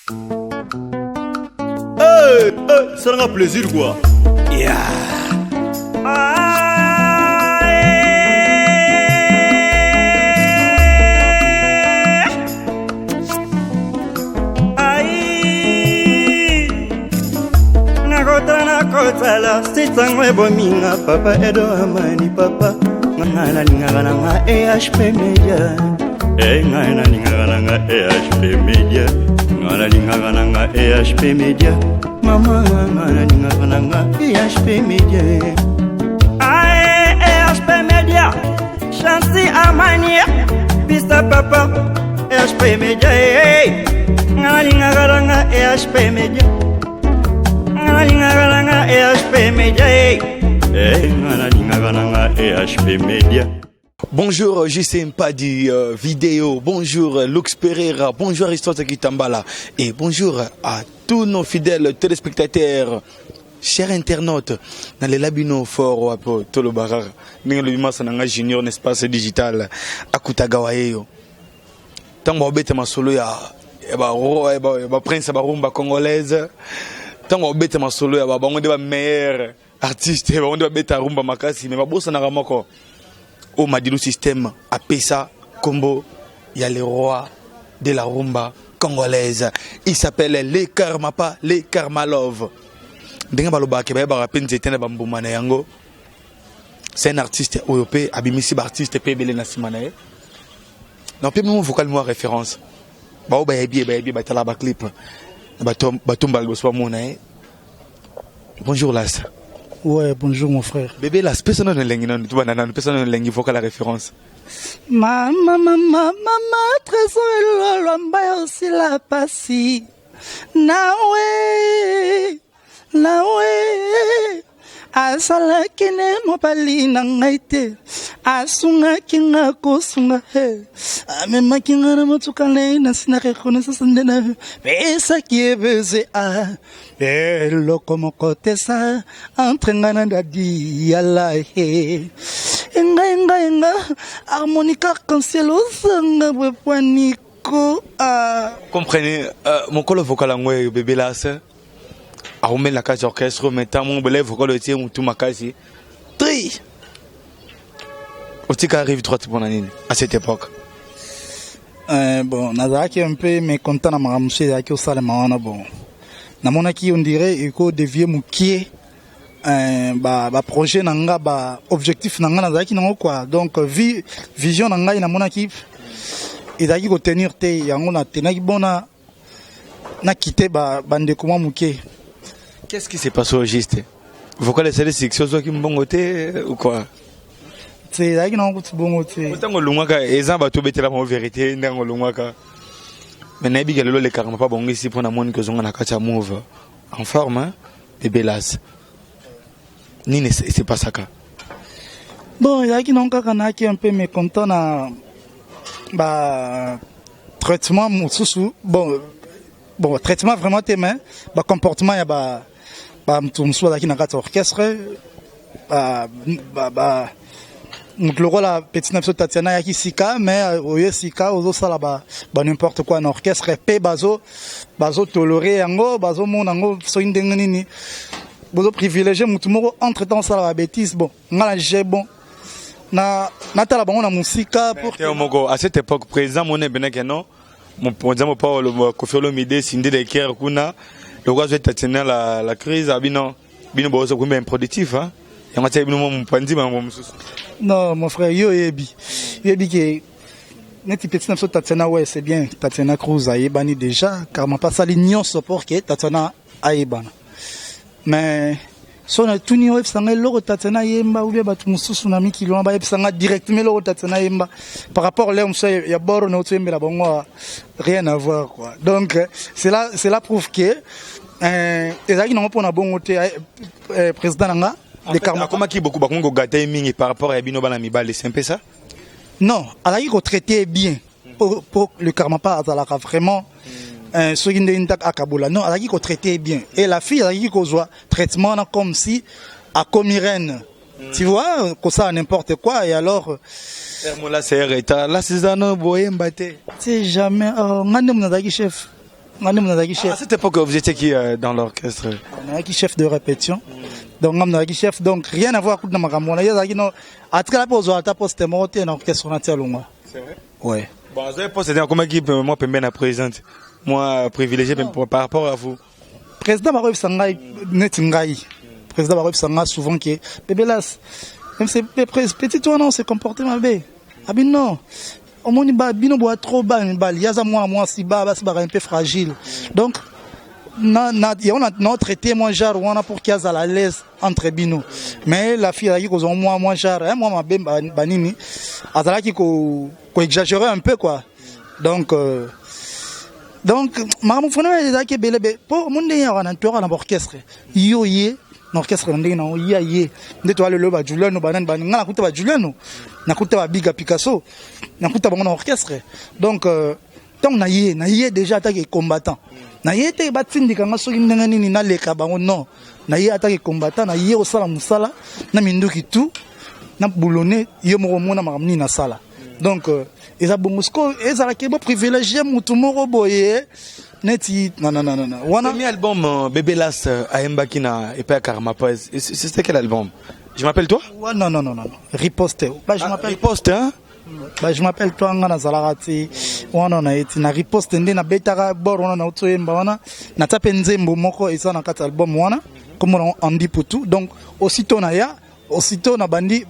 Hey, hey, salanga plaisir quoi. Yeah. Nakotala nakotala sitango ebominga papa edo amani papa nga nalingaka nanga ehp media e ngai nalingaka nanga ehp media nga nalingaka nanga ehp media mama nga nalingaka nanga ehp media ae ehp media chansi amani pista papa ehp media e nga nalingaka nanga ehp media nga nalingaka nanga ehp media e nga nalingaka nanga ehp media. Bonjour JC Mpadi vidéo, bonjour Lux Pereira, bonjour Aristote Kitambala et bonjour à tous nos fidèles téléspectateurs, chers internautes. Nalela bino fort wapo tolobaka ndenge lobi masa na nga junior na espace digital akutagawa yeyo ntango babeta masolo ya ba prince ya barumba congolaise, ntango babeta masolo ya bango nde ba meilleur artiste, bango nde babeta rumba makasi, mais babosanaka moko oyo Madilu Système apesa kombo ya le roi de la rumba congolaise. Il s'appelle le Karmapa, le Karmalove. Ndenge balobaka bayebaka mpe nzete na bambuma na yango. C'est un artiste oyo mpe abimisi baartiste mpe ebele na nsima na ye. Na mpe memo vocal mwa référence bao bayebi ye, bayebi batala baclip batomba liboso bamona ye. Bonjour Las. Ouais, bonjour mon frère. Bébé Las, pesa nano elengi nano, tobanda nano, pesa nano elengi vocal la référence. Mama, mama, mama, trésor elolwa mba osila pasi. Nawe, nawe, asalaki ne mobali na ngai te, asungaki nga kosunga he, amemaki nga na motuka na ye na nsina reconnaissance nde na pesaki ye beze a eloko moko te sa entre nga na dadi yala he ngai ngai nga harmonica arc-en-ciel osanga bwepwaniko a. Comprenez, mokolo vocal yango oyo bébé Las aumeli na kati ya orchestre, mais ntango bele vocal otie motu makasi tri otika rive droite mpona nini à cette époque? Bon, nazalaki un peu mécontent na makambo mosusu ezalaki osalema wana. Bon, namonaki on dirait ekodévier mokie baprojet na nga, baobjectif na nga nazalaki nango quoi. Donc vision na ngai namonaki ezalaki kotenir te, yango natenaki bona nakite bandeko mwa moke. Qu'est-ce qui s'est passé au juste? Vocal esali succès, ozwaki mbongo te ou quoi? Te, ezalaki nango kuti bongo te. Ntango olongwaka, eza bato obetela bango vérité ndenge olongwaka, mais nayebi ke lelo olekaka mapa bongisi mpo namoni kozonga na kati ya move en forme. Bébé Las, nini esepasaka? Bon, ezalaki nango kaka nayaki un peu mécontent na ba traitement mosusu. Bon, traitement vraiment te, mais bacomportement ya ba bamoto mosusu bazalaki na kati ya orchestre, ba moto lokola petit na biso Tatiana ayaki sika, mais oye sika ozosala ba n'importe quoi na orchestre mpe bazotolere yango, bazomona yango soki ndenge nini bozoprivilégie motu moko, entre temps osala babétise. Bon, nga na ge bon na natala bango na mosika pour te moko à cette époque président mone ebeneke non mopanza mopa Koffi Olomide Cindy Le Cœur kuna lokola azwi Tatiana la crise abino bino bozo kumba improductif, hein, yango atia bino mwa mopanzi bango mosusu. Non, mon frère, yo oyebi, oyebi ke neti petit na biso Tatiana, ouais, c'est bien, Tatiana Cruz ayebani déjà car mapa asali nyonso pour ke Tatiana ayebana, mais so natuni oyebisa ngai eloko Tatiana ayemba ou bien bato mosusu na mikili wana bayebisa ngai directement eloko Tatiana ayemba par rapport lere mosusu ya boro na otoyembela bango, rien à voir quoi. Donc cela prouve que ezalaki nango mpona bongo te président na nga. Akomaki beaucoup, bakomi kogata ye mingi par rapport ya bino bana mibale, c'est un peu ça? Non, azalaki kotraite bien pour le Karmapa azalaka vraiment soki ndenge ntaka akabola, non, azalaki kotraite bien et la fille azalaki kozwa traitement wana comme si akomi reine, tu vois, kosala n'importe quoi et alors. Mola c'est état là, César boyemba te. C'est jamais, oh, nga nde moto nazalaki chef. Nga nde nazalaki chef. À cette époque, vous étiez qui dans l'orchestre? Nazalaki chef de répétition. Donc nga nazalaki chef, donc rien à voir kutu na makambo wana. Ye azalaki no atikala mpe ozwa ata poste moko te na orchestre wana ti alongwa. C'est vrai? Ouais. Bon, azwaki poste te, akomaki moi pembeni na présidente, moi privilégié par rapport à vous. Président bakoyebisa ngai neti ngai président bakoyebisa ngai souvent ke Bebelas, petit wana, on se comporte mabe. Abi non, omoni bino boya trop bana mibali, ye aza mwana mwasi, basi baka un peu fragile. Donc na yango na traité moi genre wana pour qu'il azala à l'aise entre bino. Mais la fille azalaki kozwa mwa genre mwa mabe, banini, azalaki ko exagérer un peu quoi. Donc makambo fana ezalaki ebele be mpo omoni ndenge yaka na toyaka na baorchestre, yo ye na orchestre na ndenge nango ya ye nde toya lelo, bajuliano, banani bani. Ngai nakuta bajuliano, nakuta babiga Picasso, nakuta bango na orchestre. Donc ntango na ye déjà atake combattant na ye te, batindika nga soki ndenge nini naleka bango. Non, na ye atake combattant, na ye kosala mosala na minduki tout na bulone, ye moko omona makambo nini nasala. Donc eza bongo. Sikoyo ezalaki bo privilégie mutu moko boye neti nananana wana. Premier album Bebelas ayembaki na epai ya Karmapa, c'était quel album? Je m'appelle toi? Ouais, non, non, non, non, Riposte. Bah, je Ah, m'appelle Riposte, hein? Bah, Je m'appelle toi, nga nazalaka ti wana na ye ti na Riposte nde nabetaka bor wana, nauti oyemba wana, natia mpe nzembo moko eza na kati ya album wana, kombo nango Andi Putu. Donc aussitôt na ya, aussitôt na bandi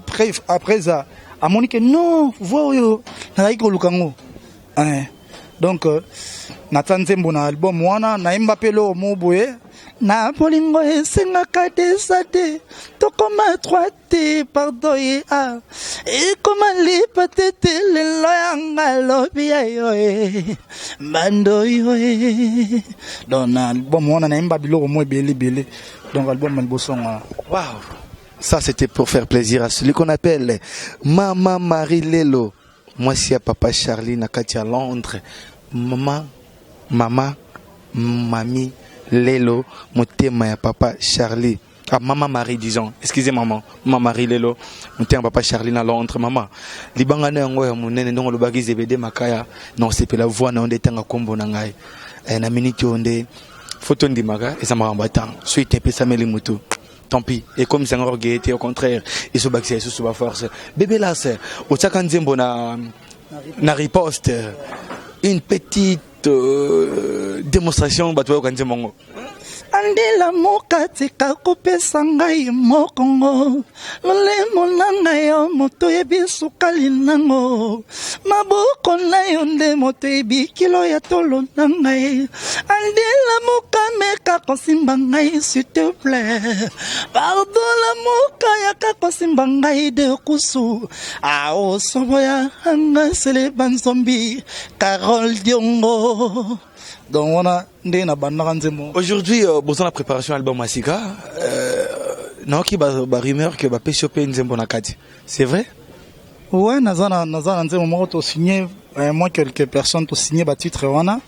après ça amoni ke non, voix oyo nazalaki koluka ngo. Hein. Donc natia nzembo na album wana, nayemba mpe eloko moko boye na bolingo esengaka desa te, tokoma trois te, pardon ye a ekoma lipa te te, lelo yanga lobi ya yo e bando yo e. Donc na album wana nayemba biloko mo ebele ebele. Donc album ya liboso yango wana. Waouh. Ça, c'était pour faire plaisir à celui qu'on appelle Maman Marie Lelo. Moi, c'est papa Charlie na kati à Londres. Maman, maman, mamie Lelo, motema ya papa Charlie. Ah, maman Marie, disons. Excusez maman. Maman Marie Lelo. Motema papa Charlie na Londres. Maman. Libanga na yango ya monene ndongo lobaki Zebede Makaya. Non, c'est la voix na onde tanga kombo na ngai. Eh, na minute onde photo ndimaka eza makambo ya ntango suite epesameli mutu, tant pis, ekomisanga orgueil te, au contraire, ezobakisa lisusu baforce. Bebelas, otiaka nzembo na Riposte, une petite démonstration, bato bayoka nzembo yango. Andela moka, tika kopesa ngai mokongo, lolemo na ngai yo moto oyebi sukali nango, maboko na yo nde moto oyebi kilo ya tolo na ngai. Andela moka, meka kosimba ngai, s'il te plaît, pardon, la moka, yaka kosimba ngai de kusu aosoboya nga sele banzombi Carole Diongo. Donc wana ndenge na bandaka nzembo. Aujourd'hui, boza na préparation album ya sika. Naoki ba rumeur ke bapesi yo mpe nzembo na kati, c'est vrai? Ouais, naza na nzembo moko tosigné, moi quelques personnes tosigné batitre wana.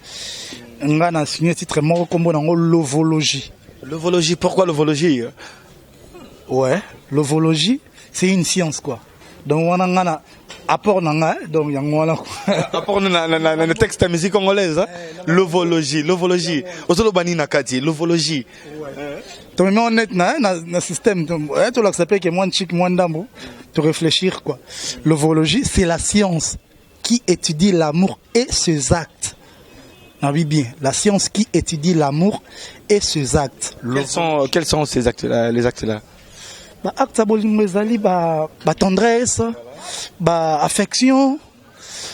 Nga na signé titre moko, nkombo nango Lovologie. Lovologie, pourquoi Lovologie? Ouais, lovologie, c'est une science quoi. Donc wana nga na apport na nga, donc yango wana. Apport na texte ya musique congolaise, hein? Lovologie, lovologie, ozoloba nini na kati Lovologie? Tomemi honnête na système tolakisa mpe ke mwa nchik mwa ndambo to réfléchir quoi. Lovologie, c'est la science qui étudie l'amour et ses actes. Oui, bien, la science qui étudie l'amour et ses actes. Quels sont ces actes là, les actes là? Baacte ya bolingo ezali batendresse, baaffection,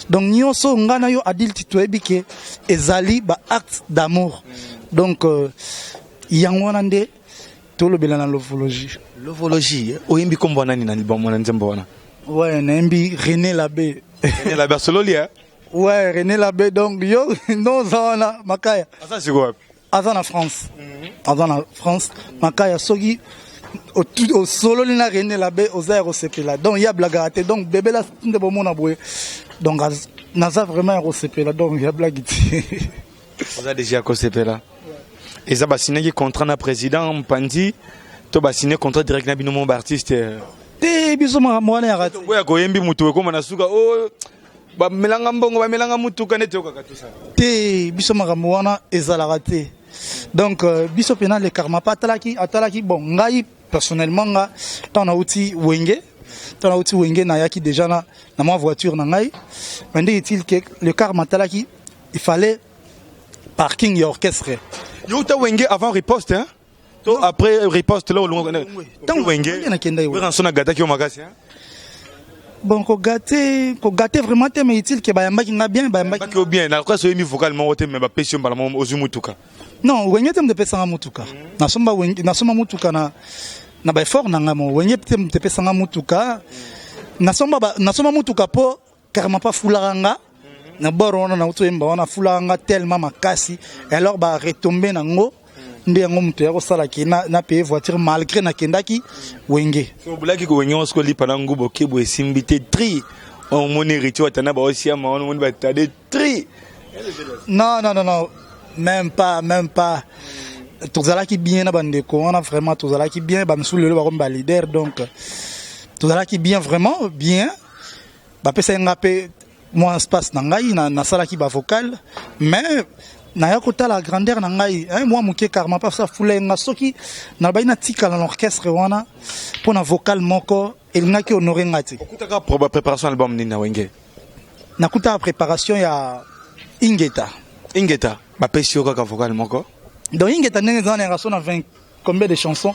donc nyonso nga na yo adulte toyebi ke ezali baacte d'amour. Donc yango wana nde tolobela na Lovologie. Lovologie, oyembi kombo nani na libambo na nzembo wana? Ouais, nayembi René Labe. René Labe asololi, hein? Ouais, René Labe. Donc yo ndo oza wana Makaya. Aza sikoyo wapi? Aza na France, aza na France. Makaya, soki osololi na René Labe, oza ya kosepela. Donc ya blagaka te. Donc Bebela nde bomona boye. Donc naza vraiment ya kosepela, donc ya blague te. Oza déjà ya kosepela. Eza basignaki contrat na président Mpandi to basigne contrat direct na bino mo baartiste? Te, biso makambo wana yaka te. Oya koyembi motu ekóma na suka o. Bamelanga mbongo, bamelanga mutuka neti okaka tout ça. Te, biso makambo wana ezalaka te. Donc biso mpena le Karmapa atalaki, atalaki. Bon, ngai personnellement, nga ntango nauti Wenge, ntango nauti Wenge, nayaki déjà na mwa voiture na ngai. Mais nde est-il que le Karma atalaki, il fallait parking ya orchestre. Yo uta Wenge avant Riposte, hein? To après Riposte là olongo? Ntango Wenge. Wenge nakenda yo. Werrason agataki yo makasi, hein? Bon, kogate, kogate vraiment te, mais est-il que bayambaki nga bien, bayambaki. Baki yo bien na orchestre, oyembi vocal moko te, mais bapesi yo mbala moko, ozwi mutuka. Non, Wenge te moto epesanga mutuka. Nasomba Wenge, nasomba mutuka na baeffort na ngai mo. Wenge te moto epesanga mutuka. Nasomba mutuka mpo Karmapa afulaka nga na bord wana nauti oyemba wana. Afulaka nga tellement makasi et alors baretombe nango nde yango moto ya kosalaki na paye voiture malgré nakendaki Wenge. So obulaki ko Wenge wana, lipa na ngubo kebo esimbi te, tri omoni Héritier Watana baosiama wana, omoni batade tri. Non, non, non, non, même pas, même pas. Tozalaki bien na bandeko wana, vraiment tozalaki bien. Bamisusu lelo bakomi baleader, donc tozalaki bien, vraiment bien. Bapesaki nga mpe mwa espace na ngai, nasalaki bavocal, mais naya kotala grandeur na ngai, hein, mwa moke. Karmapa afula nga, soki nalobaki natikala na orchestre wana mpo na vocal moko, elingaki honore nga te. Okutaka préparation album nini na Wenge? Nakutaka préparation ya Ingeta. Ingeta, bapesi yo kaka vocal moko? Donc Ingeta ndenge eza na so na 20 combien de chansons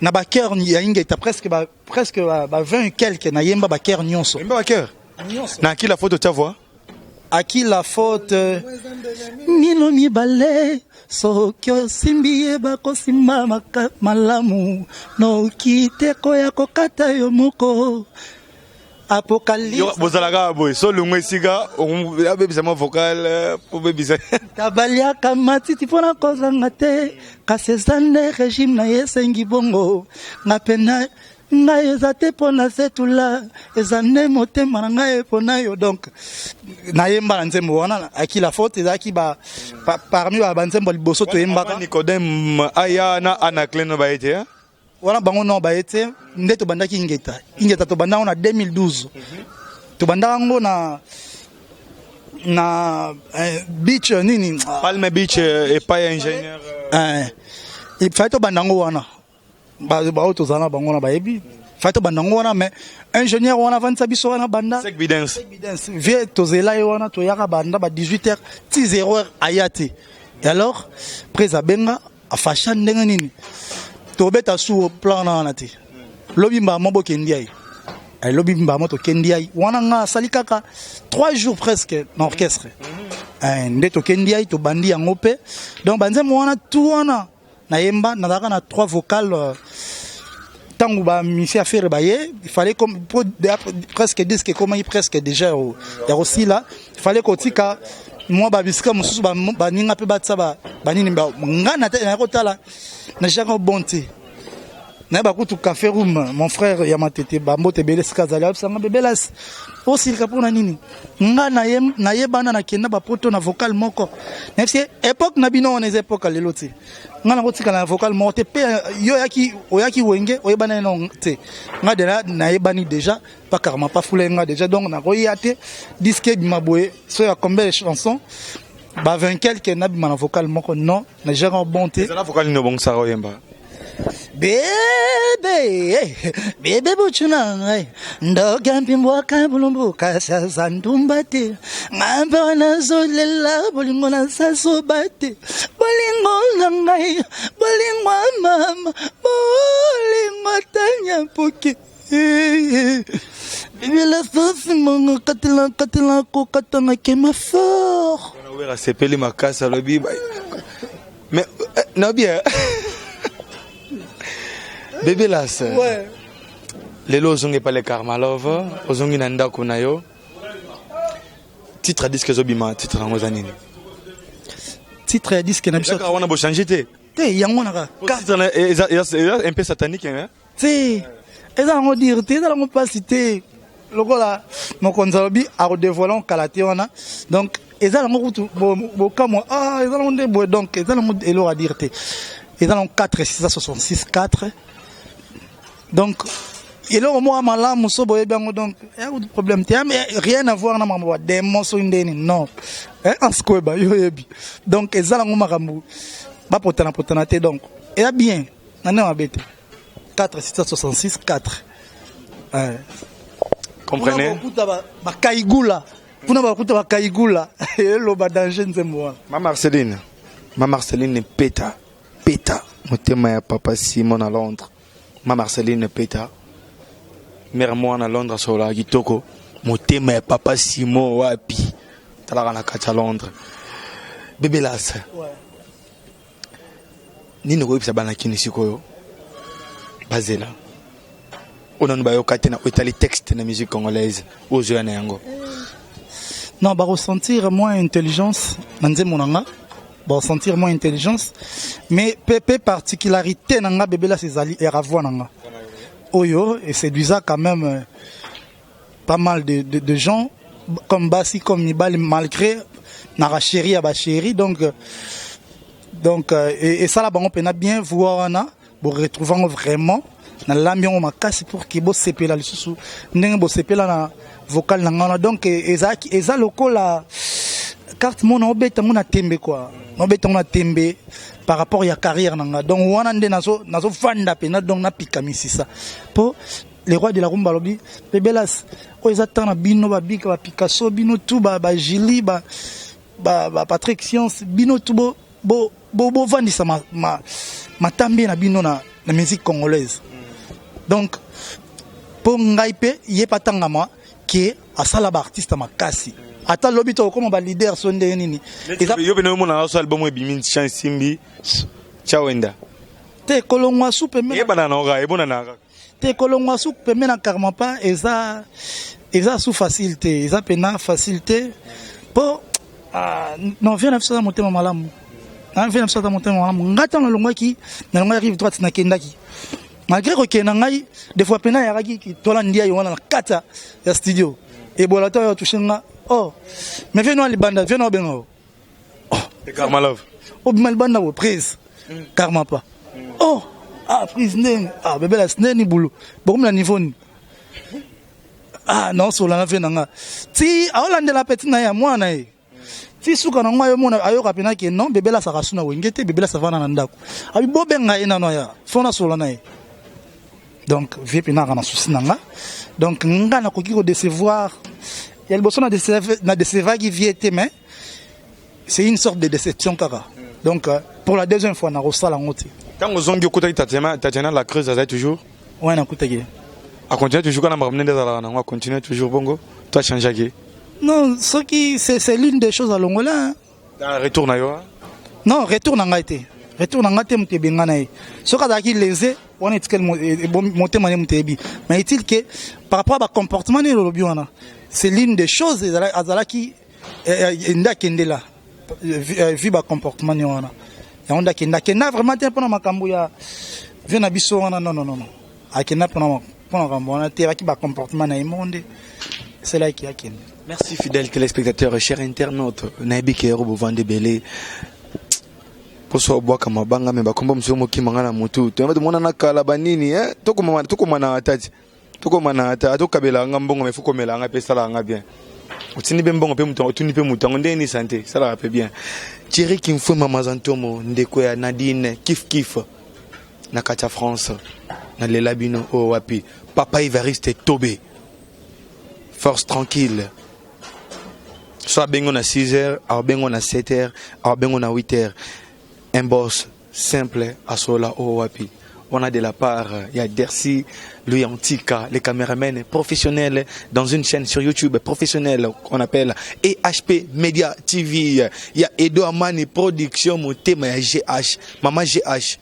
na bachœur ya Ingeta, presque ba 20 et quelque nayemba bachœur nyonso. Oyemba bachœur? Nyonso. Na Akila faute tia voix? Akila faute, mino mibale soki osimbi ye bakosimba malamu, noki te koya kokata yo moko. Apocalypse. Yo bozalaka boye, so olongwe esika abebisa mwa vocal po bebisa. Tabaliaka matiti mpona kozanga te, kasi eza nde régime na ye esengi bongo. Nga pena ngai eza te mpo na setula, eza nde motema na ngai mpona yo. Donc nayemba na nzembo wana Akila faute, ezalaki parmi banzembo ya liboso toyembaka. Nicodème aya na Anacleno baye te, hein? Wana bango no baye te. Nde tobandaki Ingeta. Ingeta tobanda yango na 2012, tobandaka yango na beach nini. Palme Beach, epai ya ingénieur. Il fallait tobanda yango wana. Baoyo tozala na bango wana bayebi, fallait tobanda yango wana, mais ingénieur wana avandisa biso wana banda Sec Bidens. Vie tozela ye wana, toyaka banda ba 18 heures ti 0 heure, aya te. Et alors prese abenga afasha ndenge nini tobeta su plan na wana te. Lobi mbamo bokendi ai, lobi mbamo tokendi ai wana. Nga asali kaka 3 jours presque na orchestre. Nde tokendi ai, tobandi yango mpe. Donc banzembo wana tu wana nayemba, nazalaka na trois vocal. Ntango bamisi affaire baye, il fallait comme po presque disque ekomaki presque déjà ya kosila, il fallait kotika mwa babisika mosusu, baninga mpe batia banini. Nga naya kotala najaka bon te, nayeba kutu Café Room, mon frère ya Matete, bambote ebele esika azali, ayebisanga: "Bebelasi, osilika mpona nini? Nga nayebana, nakenda bapoto na vocal moko." Nayebisi ye: "Époque na bino wana eza époque ya lelo te. Nga nakotikala na vocal moko te. Mpe yo oyaki Wenge, oyebani nano te. Nga déjà nayebani déjà pa Karmapa afula nga déjà, donc nakoya te. Disque ebima boye so ya combien de chansons, ba 20 quelque, nabima na vocal moko? Non, na gère bon te." Ezala vocal nini obongisaka oyemba? Bebe, bebe buchu na ngai, ndoka mpimbwaka bulumbu, kasi aza ndumba te. Ngai mpe nazolela bolingo, nasazoba te. Bolingo na ngai, bolingo ya mama, bolingo atanya poke. Bebe la fofi mongo katela katela kokatanga kema fort. Wana Wera asepeli makasi, alobi mais nayebi Bebe Las. Lelo ozongi epa le Karmalove, ozongi na ndako na yo. Titre ya disque ezobima, titre yango eza nini? Titre ya disque na biso? Ezaka wana, bochange te? Te, yango wana kaka. Titre eza un peu satanique, hein? Te, eza nango dire te, eza nango mpasi te. Lokola mokonzi alobi akodévoile kala te wana, donc eza nango kutu bokamwa. Ah, eza nango nde boye. Donc eza nango eloko à dire te, eza nango 4 666 4. Donc Eloko moko malamu so boyebi yango, donc ya problème te, rien à voir na makambo ya démon soki ndeni, non. Anse koyeba yo oyebi, donc eza nango makambo bapotana potana te. Donc eya bien na nde mabe te. 4 666 4. Comprenez? Bakuta bakaigula kuna, bakuta bakaigula, eloba danger nzembo wana. Ma Marceline, ma Marceline peta peta, motema ya papa Simon na Londres. Ma Marceline peta, mare mwana Londres, asololaka kitoko. Motema ya papa Simon wapi, talaka na kati ya Londres. Bebelas, nini koyebisa bana kini sikoyo bazela oyo nanu bayoka te na oyo etali texte na musique congolaise oyo ozoya na yango? Non, bakosentir moins intelligence na nzembo na nga, bakosentir moins intelligence, mais pe particularité na nga, Bebelas, ezali era voix na nga oyo eséduisa quand même pas mal de gens, comme basi comme mibali, malgré naka chéri ya bachéri. Donc esala bango mpena bien voix wana. Boretrouve yango vraiment, nalambi yango makasi pour ke bosepela lisusu ndenge bosepela na vocal na ngai wana. Donc ezalaki, eza lokola carte mo naobeta ngo na tembe quoi, naobeta ngo na tembe par rapport ya carrière na nga. Donc wana nde nazovanda mpena, donc napika misisa mpo le roi de la rumba alobi: "Bebelas, oyo eza temps na bino, babika bapicasso, bino tu bagili ba, ba, ba Patrick Science, bino tu bovandisa bo, bo matambe na bino na musique congolaise." Donc mpo ngai mpe ye mpe atangama ke asala baartiste makasi, ata lobi to okóma baleader so ndenge nini. Yo mpe naomonaka so album ebimi, chance simbi chawenda. Te, kolongwa su pembe. Eyebana na oka, ebonana kaka. Te, kolongwa su pembe na Karmapa eza su facile te, eza mpena facile te mpo, ah, non, vie na biso aza motema malamu, vie na biso aza motema malamu. Ngai ntango nalongwaki rive droite, nakendaki, malgré kokende na ngai des fois mpena ayakaki tola ndia ye wana na kati ya studio, ebola to oyo touche nga. Oh, mais vie no libanda, vie no obenga o. Karma Love. Obima libanda bo prise Karma pa. Oh, ah, prise ndenge, ah, bebela ndeni bulu bokomi na niveau nini? Ah, naosola na vie na nga ti aolandela peti na ye ya mwana ye ti suka nango, ayomona, ayoka mpena ke non, bebela asaka su na wenge te, bebela asavana na ndako, abi bobenga ye nano aya fo nasola na ye. Donc vie mpena aka na susi na nga. Donc nga nakoki kodecevoir ya liboso na décevaki vie te, mais c'est une sorte de déception kaka. Donc pour la deuxième fois nakosala yango te. Ntango ozongi, okutaki Tatiana, Tatiana la Creuse azali toujours? Ouais, nakutaki. Acontinue toujours kana makambo ndenge azalaka nango, acontinue toujours bongo to achangeaki? Non, soki c'est l'une des choses alongola, hein. Retour na yo? Non, retour na ngai te, retour na ngai te. Moto ebenga na ye, soki azalaki lese wana, etikali motema nde moto eyebi. Mais est-il que par rapport à bacomportement nini olobi wana, c'est l'une des choses azalaki nde akendela vu bacomportement nini wana, yango nde akenda. Akenda vraiment te mpona makambo ya vie na biso wana, non, non, non, akenda mpona makambo wana te, ebaki bacomportement na ye moko nde esalaki akende. Merci, fidèles téléspectateurs, chers internautes. Nayebi ke yoro bovanda ebele mposo obwaka mabanga me bakomba mosusu mokima nga na motu tomonana kala banini, tokomana ata ti tokomana ata atokabela nga mbongo, me fo komela nga mpe esalaka nga bien. Otindi mpe mbongo mpe moto otuni mpe moto yango ndenge nini sante esalaka mpe bien. Thierry Kimfwema Mazantomo, ndeko ya Nadine Kif Kif na kati ya France, nalela bino. Oyo wapi papa Evariste Tobe, force tranquille. So abengo na 6 heures, abengo na 7 heures, abengo na 8 heures, un boss simple asola. Oyo wapi on a de la part il y a Dercy Louis Antika, les caméramans professionnels dans une chaîne sur YouTube professionnelle qu'on appelle EHP Media TV. Il y a Edo Amani Production, Motema ya GH, Maman GH,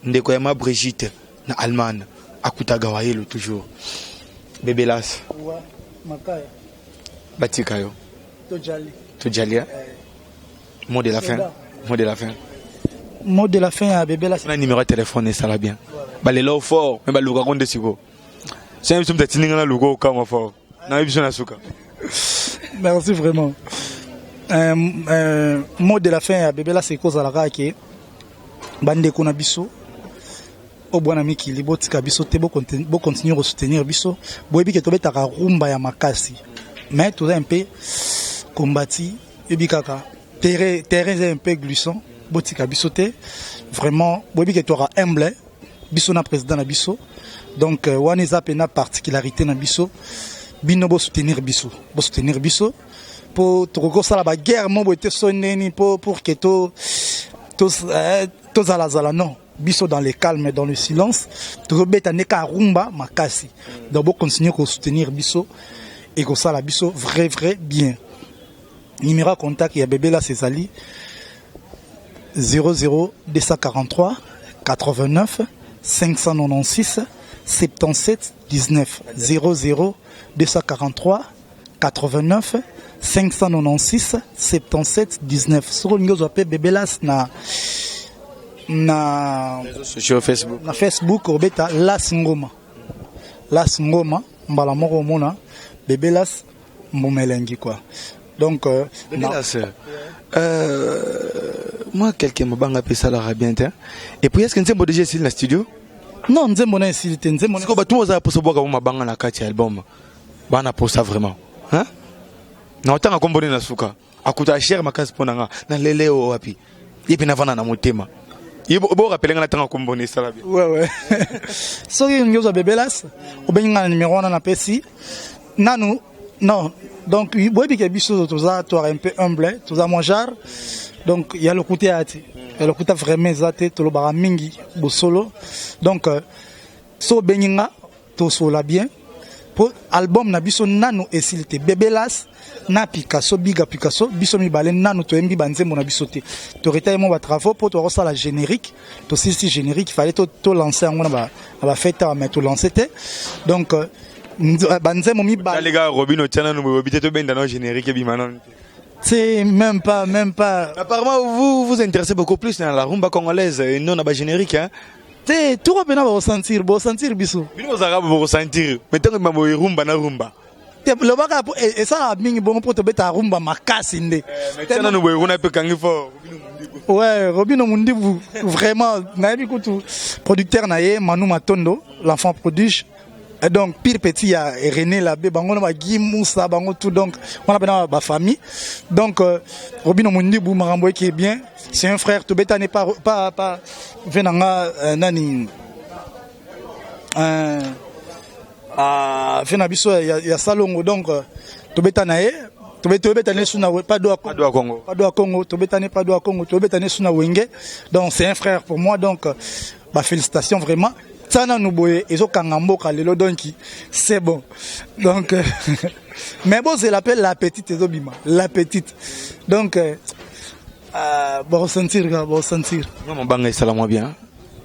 ndeko ya ma Brigitte na Allemagne, akutaga wayelo toujours. Bebelas. Ouais, Makaya. Batika yo. Tojali. Tojali. Mot de la fin. Mot de la fin. Mot de la fin ya Bebelas. Na numéro de téléphone esala bien. Balela fort, mais baluka konde siko. C'est biso mutati ninga na luko kama fort. Na biso na suka. Merci vraiment. Mot de la fin ya Bebelas ekozalaka ke bandeko na biso. Oyo bwana mikili, botika biso te, bocontinue kosoutenir biso. Boyebi ke tobetaka rumba ya makasi, mais toza un peu combati. Yebi kaka terrain eza un peu glissant. Botika biso te vraiment. Boyebi ke toaka humble, biso na président na biso. Donc wana eza mpena particularité na biso. Bino bosoutenir biso, bosoutenir biso, mpo tokoki kosala baguerre mo boye te. So ndeni mpo pour ke tozalazala, non, biso dans le calme, dans le silence, tozobeta nde kaka rumba makasi. Donc bocontinue kosoutenir biso, ekosala biso vrai vrai bien. Numéro ya contact ya Bebe Las ezali 00 243 89 596 77 19, 00 243 89 596 77 19. Soki olingi ozwa mpe Bebe Las na Sur Facebook. Na Facebook, obeta Las Ngoma, Las Ngoma, mbala moko omona Bebe Las mbuma elengi quoi. Donc Bebe Las, moi quelqu'un mabanga mpe esalaka bien te. Et puis, est ce que nzembo déjà esili na studio? Non, nzembo na esili te, nzembo. Sikoyo bato ozala mposa obwaka mo mabanga na kati ya album, bana posa vraiment, hein? Na otanga kombo nde na suka akuta cher makasi mpo na nga na lele oyo wapi ye mpe navanda na motema ye. Borapele nga natanga kombo nde esala bien. Ouais. Soki olingi ozwa Bebe Las, obengi nga na numéro wana napesi nanu. Non, donc boyebi ke biso toza, toaka un peu humble, toza mwa genre. Donc ya lokuta ya te, ya lokuta vraiment eza te. Tolobaka mingi bosolo. Donc so obengi nga, tosola bien, po album na biso nanu esili te. Bebe Las na Picasso, Biga Picasso, biso mibale nanu toyembi banzembo na biso te. Toreta ye mwa batravaux mpo tokosala générique. Tosilisi générique, fallait tolance yango na bafete awa, mais tolance te. Donc banzembo mibale. Les gars, Robin otia nanu boye te, tobenda na générique ebima nanu te. C'est même pas, même pas. Apparemment, vous vous intéressez beaucoup plus dans la rumba congolaise et non na bagénérique, hein? Te, toko mpena bakosentir, bosentir biso. Bino bozalaka bokosentir, mais ntango ebima boye, rumba na rumba. Te, lobaka po esalaka mingi bongo mpo tobetaka rumba makasi nde. Mais tia nanu boye kuna mpe kangi fort. Ouais, Robino Mundibu, vraiment, nayebi kutu producteur na ye Manu Matondo, l'enfant prodige. Et donc pire petit ya René Labbé, bango na ba Guy Moussa, bango tout. Donc on a ba famille. Donc Robino Mundibu, makambo qui est bien, c'est un frère. Tobeta n'est pas pas pas venanga nani fe na biso ya Salongo. Donc tobeta na ye, tobeta ne su na Pado. Pado Congo. Pado Congo, tobeta ne Pado Congo, tobeta ne su na Wenge. Donc c'est un frère pour moi. Donc ba félicitations vraiment. Tia nanu boye, ezokanga mboka lelo. Donc c'est bon. Donc mais bozela mpe la petite ezobima, la petite. Donc bosentir kaka, bosentir. Non, mabanga esala mwa bien.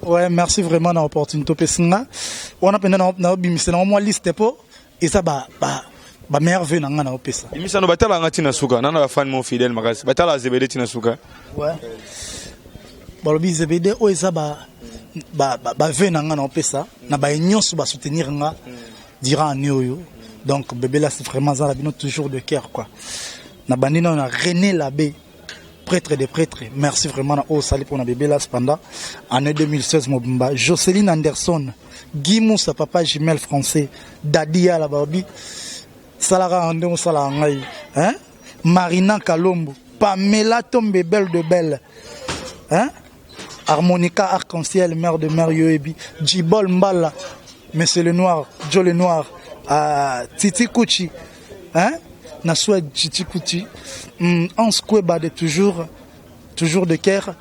Ouais, merci vraiment na opportunité opesi nga wana mpenza. Naobimisela ngo mwa liste mpo eza ba meilleurs vœux na nga na opesa. Emisano batalanga ntina suka nana, bafani mo fidèle makasi batala Zebede ntina suka. Ouais, balobi Zebede oyo eza ba vœux na nga na opesa na baye nyonso basoutenir nga durant année oyo. Donc Bebe Las vraiment aza na bino toujours de cœur quoi. Na bandi nano na René Labbé, prêtre des prêtres. Merci vraiment na oyo osali mpona Bebe Las pendant année 2016 mobimba. Jocelyne Anderson, Guy Moussa, papa jumel français, Dadi Yala, babi salaka ndenge osalaka ngai, hein? Marina Kalombo, Pamela Tombe, belle de belle, hein? Harmonica Arc-en-Ciel, mère de mère, yoyebi Djibol Mbala, Monsieur le Noir, Joe le Noir, Titi Kuchi, hein? Na Suède, Titi Kuchi, Hans Kweba de toujours, toujours de cœur,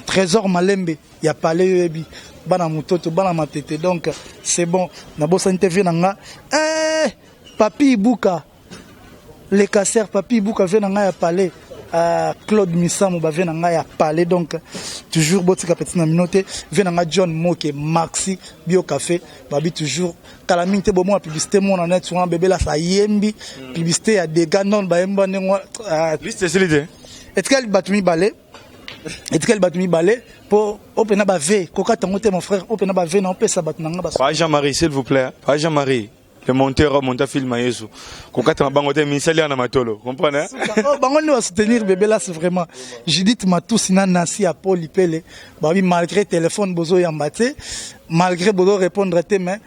Trésor Malembe ya pale, yoyebi bana mototo, bana matete. Donc c'est bon. Nabosani te vie na nga, eh, Papi Ibuka le casser, Papi Ibuka, vie na ngai ya palais, Claude Misamu, bavie na ngai ya palais. Donc toujours botika petit na mino te. Vie na ngai John Moke, Maxi Bio Café, babi toujours kala mingi te. Bomona publicité mona net wana, Bebe Las ayembi publicité ya dega non bayemba ndenge Liste esili te. Etikali bato mibale, etikali bato mibale mpo opena bave kokata yango te. Mon frère, opena bave na opesa bato na nga. Pa Jean-Marie, s'il vous plaît, pa Jean-Marie. Le monteur monta film ya Yesu kokata mabango te, misali ya na matolo, comprendre, hein? Oh, bango nde basoutenir Bebelas vraiment. Judith Matusi na Nancy ya Paul Ipele babi, malgré téléphone bozoyamba te, malgré bozo répondre te, mais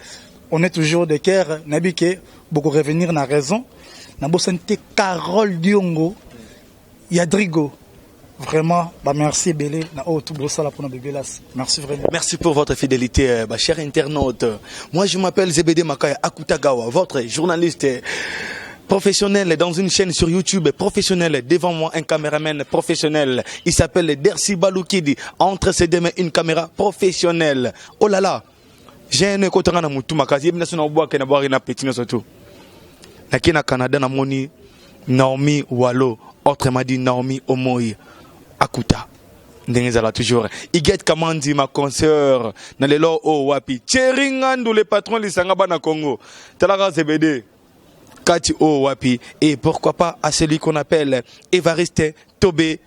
on est toujours de cœur. Nayebi ke boko revenir na raison. Nabosani te Carole Diongo ya Drigo. Vraiment bamerci ebele na oyo tu bosala mpona Bebelas. Merci vraiment. Merci pour votre fidélité, bah, chers internautes. Moi, je m'appelle Zébédé Makaya Akutagawa, votre journaliste professionnel dans une chaîne sur YouTube professionnelle. Devant moi, un caméraman professionnel. Il s'appelle Dersi Baloukidi. Entre ses deux mains, une caméra professionnelle. Oh là là, j'ai un écouteur na mutu makasi. Yebina sona obwake na bwaki na petit surtout. Naki na Canada na moni Naomi Walo, autrement dit Naomi Omoy Akuta. Ndenge ezala toujours Iget Kamandi, ma consoeur na lelo o wapi, Thierry Ngandu, le patron lisanga bana Congo, talaka Zebede kati o wapi, et pourquoi pas à celui qu'on appelle Évariste Tobé,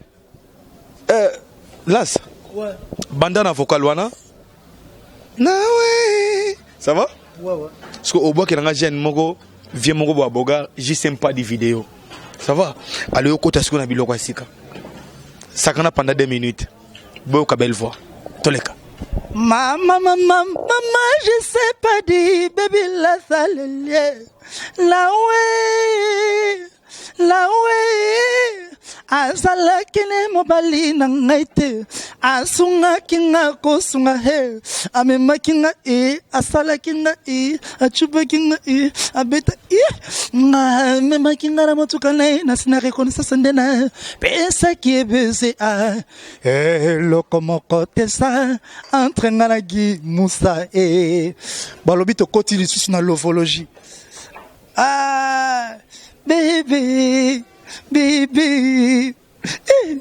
Las. Ouais. Banda na vocal wana nawe, ça va? Ouais. Parce que obwaki nanga jeune moko, vieux moko bo abogar JC Mpadi Vidéo, ça va? Allez, okota sikoyo na biloko ya sika, sakana pendant 2 minutes, boyoka belle voix, toleka. Mama, mama, mama, je sais pas dire, baby, la salle, la ouais, la ouais. Azalaki ne mobali na ngai te, asungaki nga kosunga he, amemaki nga e, asalaki nga e, acubaki nga e, abeta e nga, amemaki nga na motuka na ye, nasi na reconnaissance nde na pesaki ebese a eloko moko te sa entre nga na Gi Musa. E balobi tokoti lisusu na lovologie. Ah, bébé, bébé, eh,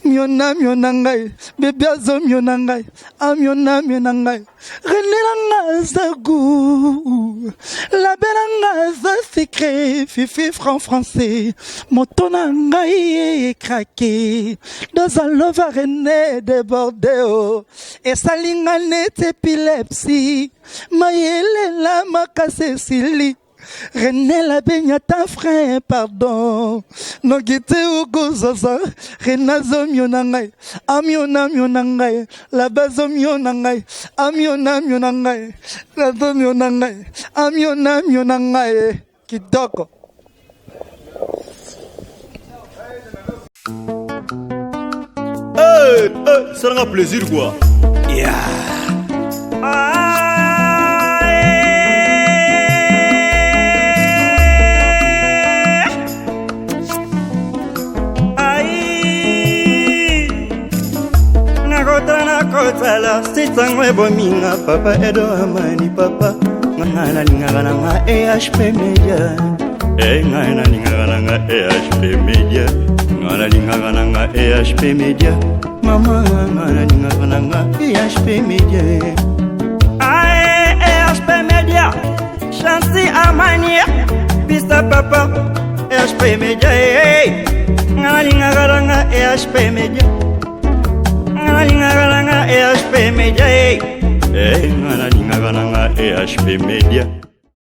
miona miona ngai, bébé azomiona ngai, amiona miona ngai. René na nga aza gu, labe na nga aza secret, fifi franc français, moto na ngai ecraquer dozalova. René débordé o esali nga neti épilepsie, mayelela makasi esili. René Labenyata frein, pardon, noki te okozaza. René azomiona ngai, amiona miona ngai, labe azomiona ngai, amiona miona ngai, azomiona ngai, amiona miona ngai. Kitoko. Hey, hey, salanga plaisir quoi. Yeah. Ai, nakotala, nakotala sitango ebominga papa Edo Amani papa. Ngai nalingaka nanga EHP Media e, ngai nalingaka nanga EHP Media, ngai nalingaka nanga EHP Media, mama, ngai nalingaka nanga EHP Media. Ae, EHP Media, Chansi Amani, Pista Papa, EHP Media, eh, nga nalingaka nanga EHP Media, nga nalingaka nanga EHP Media, eh. E, ngai nalingaka nanga EHP Media.